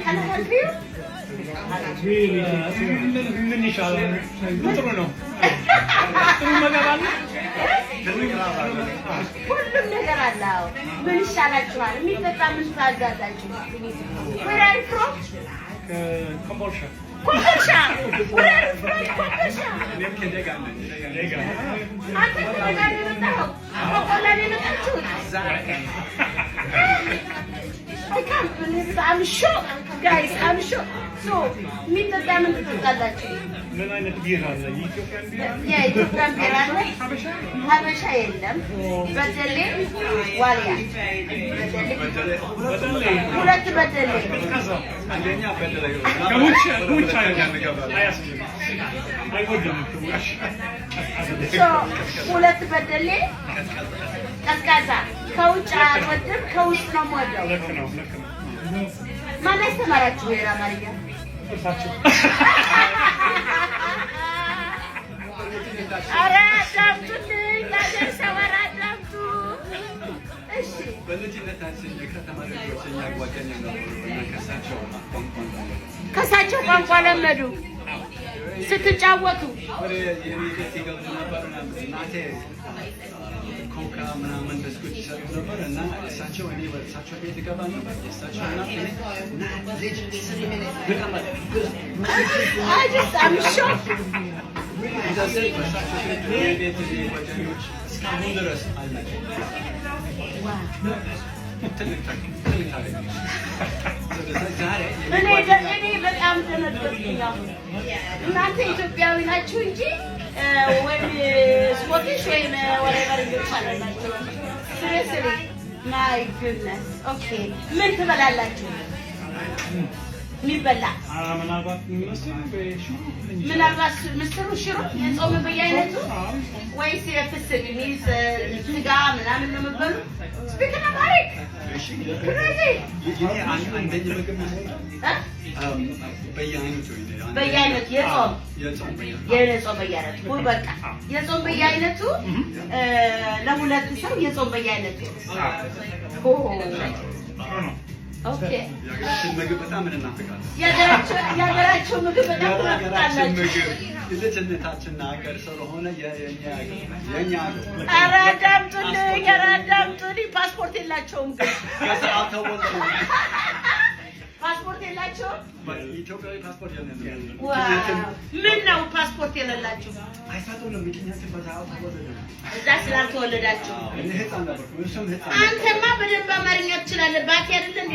Can I help you? ምን ይሻላል? ጥሩ ነው። ጥሩ ምግብ አለ። ሁሉም ነገር አለ። አዎ። ምን ይሻላችኋል? የሚጠጣ ምን ታዛዛችሁ? Where are you from? ኮምቦልቻ። ኮምቦልቻ። Where are you from? ኮምቦልቻ። እኔም ከደጋ ነኝ። ደጋ። አንተ ከደጋ ነው የመጣኸው? ከቆላ ነው የመጣችሁት? I can't believe it. I'm shocked. Guys, I'm shocked. So, የሚጠጣ ምን ትጠጣላችሁ? ምን አይነት ቢራ አለ? የኢትዮጵያን ቢራ አለ? የኢትዮጵያን ቢራ አለ። ሀበሻ? ሀበሻ የለም። በደሌ፣ ዋልያ፣ በደሌ። በደሌ። ሁለት በደሌ። ቀዝቃዛ። አንደኛ በደሌ። ከውጭ ውጭ አያስችልም። አይወድም ከውጭ። So ሁለት በደሌ ቀዝቃዛ። ከውጭ አልወድም፣ ከውስጥ ነው የምወደው። ልክ ነው፣ ልክ ነው። ማን ያስተማራችሁ ይሄን አማርኛ? እርሳቸው። ኧረ አዳምጡልኝ፣ የአገር ሰው ኧረ አዳምጡ። እሺ። በልጅነታችን የከተማ ልጆች የኛ ጓደኛ ነበሩ እና ከሳቸው ቋንቋ ከሳቸው ቋንቋ ለመዱ ስትጫወቱ። ወደ የኔ ቤት ይገቡ ነበር እና እናቴ ኮካ ምናምን ብስኩት ይሰጡ ነበር እና እሳቸው እኔ በእሳቸው ቤት እገባ ነበር። የእሳቸው እናት እኔ ና ልጅ ተቀመጥ ብላ። I just I'm shocked. እንደዚህ በእሳቸው ቤት የኔ ቤት የኔ ጓደኞች እስካሁን ድረስ አልናቸው። ትልቅ ታሪክ፣ ትልቅ ታሪክ ነው። ዛሬ የኔ እኔ ጓደኛ እኔ በጣም ደነገጥኩኝ። አሁን እናንተ ኢትዮጵያዊ ናችሁ እንጂ ወይም Scottish ወይም whatever English አለላችሁ። Seriously, my goodness. Okay፣ ምን ትበላላችሁ? የሚበላ? ምናልባት ምስር በሽሮ ምን ይሻላል? ምናልባት ምስሩ ሽሮ፣ የጾም በየአይነቱ ወይስ የፍስክ ሚስ ስጋ ምናምን ነው የምትበሉ? Speak Amharic. እሺ። Crazy. የኔ አንደኛ ምግብ የምወደው በየአይነቱ። በየአይነቱ የጾም? የጾም በየአይነቱ። የጾም በየአይነቱ፣ በቃ የጾም በየአይነቱ፣ ለሁለት ሰው የጾም በየአይነቱ። ኦ። ጥሩ ነው። Okay. የሀገራችን ምግብ በጣም እንናፍቃለን። የሀገራችሁ ምግብ በጣም የሀገራችን ትናፍቃላችሁ። ምግብ የልጅነታችን ሀገር ስለሆነ የኛ ሀገር የኛ ሀገር። ኧረ አዳምጡልኝ፣ ኧረ አዳምጡልኝ። ፓስፖርት የላቸውም ግን። ከዛ አልተወለድንም። ፓስፖርት የላቸውም። ኢትዮጵያዊ ፓስፖርት የለንም። Wow. ምክንያቱም ምን ነው ፓስፖርት የሌላችሁ? አይሰጡንም። ምክንያቱም በዛ አልተወለድንም። እዛ ስላልተወለዳችሁ። እኔ ህፃን ነበርኩ፣ እሱም ህፃን ነበር። አንተማ በደንብ አማርኛ ትችላለህ። ባቲ አይደለ እንዴ?